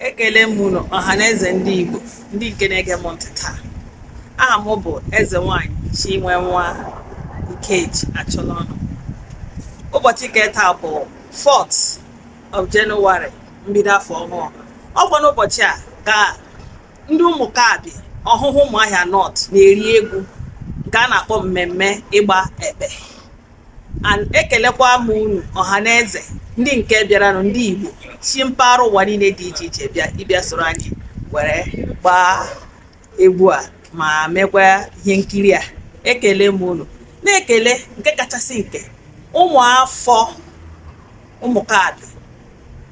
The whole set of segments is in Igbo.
Ekele m unu, ọha na eze ndị Igbo, ndị nke na-ege m ntị taa. Aha m bụ Eze Nwanyị Chinwenwa Ikeji Achụlọnụ. Ụbọchị nke taa bụ 4th of January, mbido afọ ọhụụ. Ọkwa n'ụbọchị a ka ndị Ụmụkabi Ọhụhụ Ụmụahịa North na-eri egwu nke a na-akpọ mmemme ịgba ekpe. And ekelekwa m unu, ọha na eze ndị nke bịaranụ, ndị Igbo si mpaghara ụwa niile dị iche iche bịa ịbịa soro anyị were gbaa egwu a ma mekwa ihe nkiri a. Ekele m unu, na-ekele nke kachasị nke ụmụafọ Ụmụkabi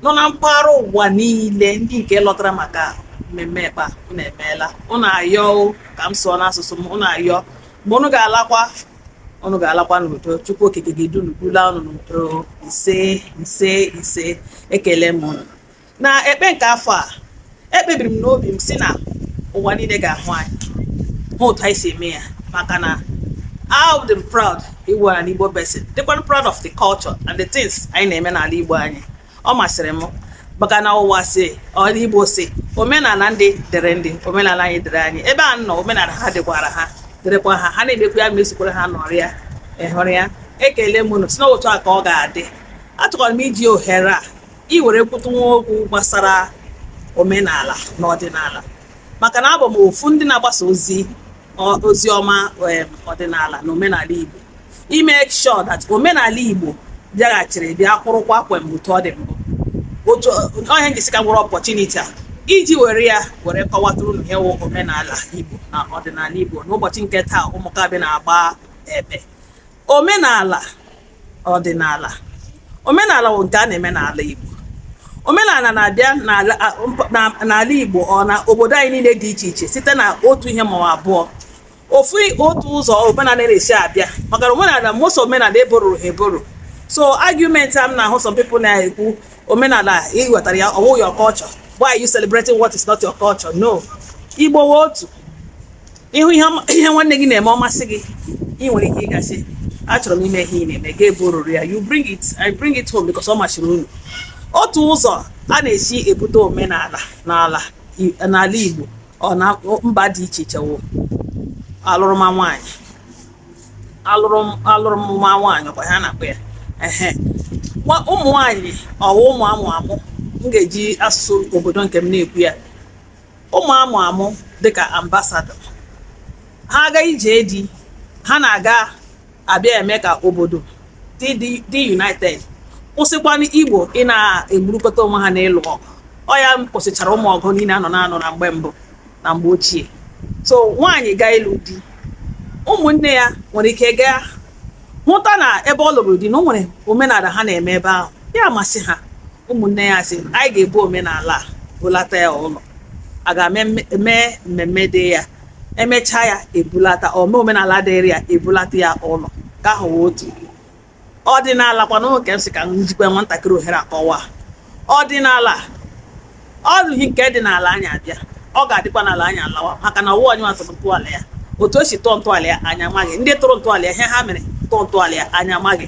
nọ na mpaghara ụwa niile, ndị nke lọtara maka mmemme ekpe a. Unu emeela. Unu ayọ ka m sụọ n'asụsụ m. Unu ayọ, mgbe unu ga-alakwa, unu ga-alakwa n'udo. Chukwu Okike ga-edu unu, dula unu n'udo. Ise, ise, ise. Ekele m unu. Na ekpe nke afọ a, ekpebiri m n'obi m si na ụwa niile ga-ahụ anyị, hụ otu anyị si eme ya, maka na I am proud ịwụ an Igbo person, dịkwanụ proud of the culture and the things anyị na-eme n'ala Igbo anyị. Ọ masịrị m maka na ụwa si ọla Igbo si omenala ndị dịrị ndị, omenala anyị dịrị anyị. Ebe a nọ, omenala ha dịkwara ha, dịrịkwa ha. Ha na-emekwa ya ma esokwara ha nọrọ ya ịhụrụ ya. Ekele m unu, si na otu a ka ọ ga-adị. Achọkwara m iji ohere a iwere kwutu nwa okwu gbasara omenala na ọdịnala, maka na abụ m ofu ndị na-agbasa ozi ọma ọdịnala na omenala Igbo, ime sure that omenala Igbo bịaghachiri, bịa kwụrụkwa kwem otu ọ dị mbụ. Otu ọhịa njisi ka nwere opportunity a iji were ya were kọwatụrụ unu ihe wụ omenala Igbo na ọdịnala Igbo. N'ụbọchị nke taa, Ụmụkabi na-agba ekpe. Omenala, ọdịnala, omenala bụ nke a na-eme n'ala Igbo. Omenala na-abịa n'ala Igbo, ọ na obodo anyị niile dị iche iche, site na otu ihe ma ọ abụọ, ofu otu ụzọ omenala na-esi abịa, maka na omenala, most omenala eboruru ha eboro. So argument a m na-ahụ some people na-ekwu, omenala ị wetara ya, ọwụ your culture, why are you celebrating what is not your culture? No, Igbo wee otu ịhụ ihe nwanne gị na-eme, ọ masị gị, ị nwere ike ịgasị, "Achọrọ m ime ihe ị na-eme." Ga eboruru ya, you bring it, I bring it home because ọ masịrị unu. Otu ụzọ a na-esi ebute omenala n'ala Igbo, ọ na mba dị iche iche, wụ alụrụma nwaanyị, alụrụma nwaanyị, ọkwa ha na-akpọ ya. Ehe, ụmụ nwaanyị, ọwụ ụmụ amụ amụ, m ga-eji asụsụ obodo nke m na-ekwu ya, ụmụ amụ amụ dịka ambassador, ha aga ije di, ha na-aga abịa eme ka obodo dị united, kwụsịkwanụ Igbo ị na-egburukọta onwe ha n'ịlụ ọgụ. Ọ ya kwụsịchara ụmụ ọgụ niile anọ na-anọ na mgbe mbụ, na mgbe ochie. So nwaanyị gaa ịlụ di, ụmụnne ya nwere ike gaa hụta na ebe ọ lụrụ di na o nwere omenala ha na-eme ebe ahụ, ya amasị ha. Ụmụnne ya sị, "Anyị ga-ebu omenala a bulata ya ụlọ." A ga-eme mmemme dị ya, emechaa ya, ebulata ome omenala dịrị ya, ebulata ya ụlọ. Ka ahụ wee otu ọdịnala kwanụ nke m sị ka m jikwa nwatakịrị ohere akọwa ọdịnala. Ọrụghị nke dị n'ala anyị abịa, ọ ga-adịkwa n'ala anyị alawa, maka na ọwụ anyị tụrụ ntọala ya. Otu o si tụọ ntọala ya, anyị amaghị. Ndị tụrụ ntọala ya, ihe ha mere tụọ ntọala ya, anyị amaghị.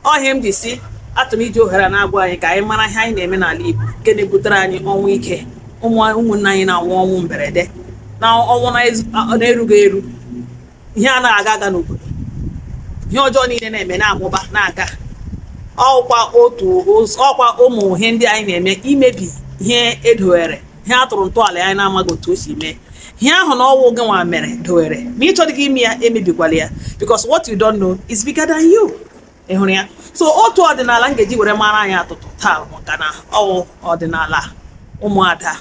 Ọhịa m ji si atụm iji ohere na-agwa anyị ka anyị mara ihe anyị na-eme n'ala Igbo nke na-ebutere anyị ọnwụ ike, ụmụnne anyị na-anwụ ọnwụ mberede na ọnwụ na-erughị eru, ihe anaghị aga aga n'obodo, ihe ọjọọ niile na-eme na-amụba na-aga. Ọkwa otu ọkwa ụmụ ihe ndị anyị na-eme, imebi ihe edowere, ihe a tụrụ ntọala ya, anyị na-amaghị otu o si mee ihe ahụ na ọwụ gị nwa mere dowere. Ma ị chọrọ gị ime ya, emebikwala ya, because what you don't know is bigger than you. Ị hụrụ ya? So otu ọdịnala m ga-eji were mara anyị atụtụ taa, maka na ọwụ ọdịnala ụmụada,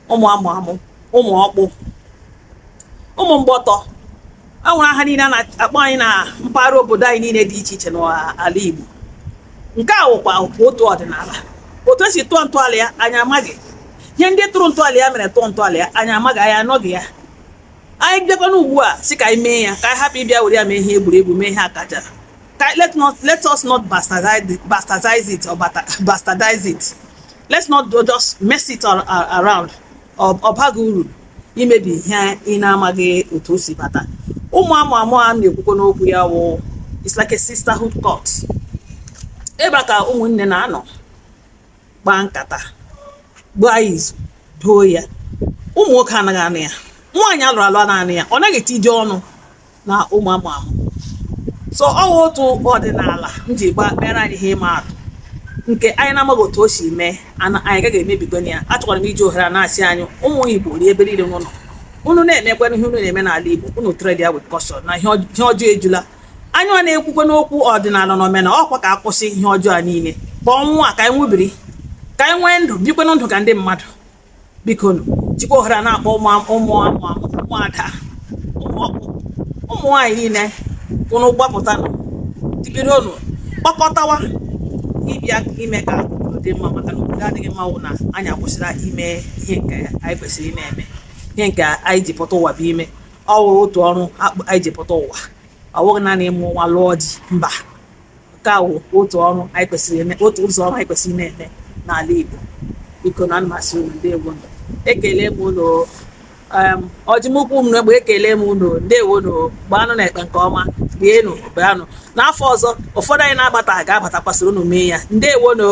ụmụ amụ amụ, ụmụ ọkpụ, ụmụ mgbọtọ, e nwere aha niile a na-akpọ anyị na mpaghara obodo anyị niile dị iche iche n'ala Igbo. Nke a wụkwa otu ọdịnala. Otu esi tụọ ntọala ya, anyị amaghị. Ihe ndị tụrụ ntọala ya mere tụọ ntọala ya, anyị amaghị, anyị anọghị ya. Anyị bịakwana ugbu a sị ka anyị mee ya, ka anyị hapụ ịbịa were ya mee ihe egwuregwu, mee ihe akaja. Ka let us not bastardize it or bastardize it. Let's not just mess it around. Ọ baghị uru imebi ihe ị na-amaghị otu o si bata. Ụmụ amụ amụ a na-ekwukwa n'okwu ya wụ, it's like a sisterhood court, ebe a ka ụmụnne na-anọ kpaa nkata. Gbaa izu doo ya. Ụmụ nwoke anaghị anụ ya, nwaanyị alụrụ alụ anaghị anụ ya, ọ naghị etije ọnụ na ụmụ amụ amụ. So ọ wụ otu ọdịnala m ji gba mere anyị ihe ịma atụ nke anyị na-amaghị otu o si mee. Anyị agaghị emebigona ya. Achọkwara m iji ohere a na-asị anyị ụmụ Igbo rie ebe niile unu nọ, unu na-emekwana ihe unu na-eme n'ala Igbo, unu tread ya with caution na ihe ọjọọ ejula anyị. Ọ na-ekwukwe n'okwu ọdịnala na omenala ọkwa ka akwụsị ihe ọjọọ a niile, ka ọnwụ a ka anyị nwubiri, ka anyị nwee ndụ, bikwenụ ndụ ka ndị mmadụ. Biko nụ, jikwa ohere a na-akpọ ụmụ ụmụ amụ amụ, ụmụada, ụmụ ọkpụ, ụmụ nwaanyị niile, unu gbapụtanụ, bidonu gbakọtawa ịbịa ime ka obodo dị mma, maka na obodo adịghị mma wụ na anyị akwụsịla ime ihe nke anyị kwesịrị ị na-eme, ihe nke anyị ji pụta ụwa bụ ime. Ọ wụrụ otu ọrụ anyị ji pụta ụwa. Ọ bụghị naanị ịmụ nwa, lụọ di, mba. Nke a wụ otu ọrụ anyị kwesịrị ime, otu ụzọ ọrụ anyị kwesịrị na-eme n'ala Igbo. Biko na ana m asị unu ndewo. Ekele m unu. Ọjịmụkwụ m n'egbe, ekele m unu. Ndewonu. Gbaanụ na ekpe nke ọma, rienụ, gbaanụ. N'afọ ọzọ ụfọdụ anyị na-abata ga-abatakwasịrị unu mee ya. Ndewonu.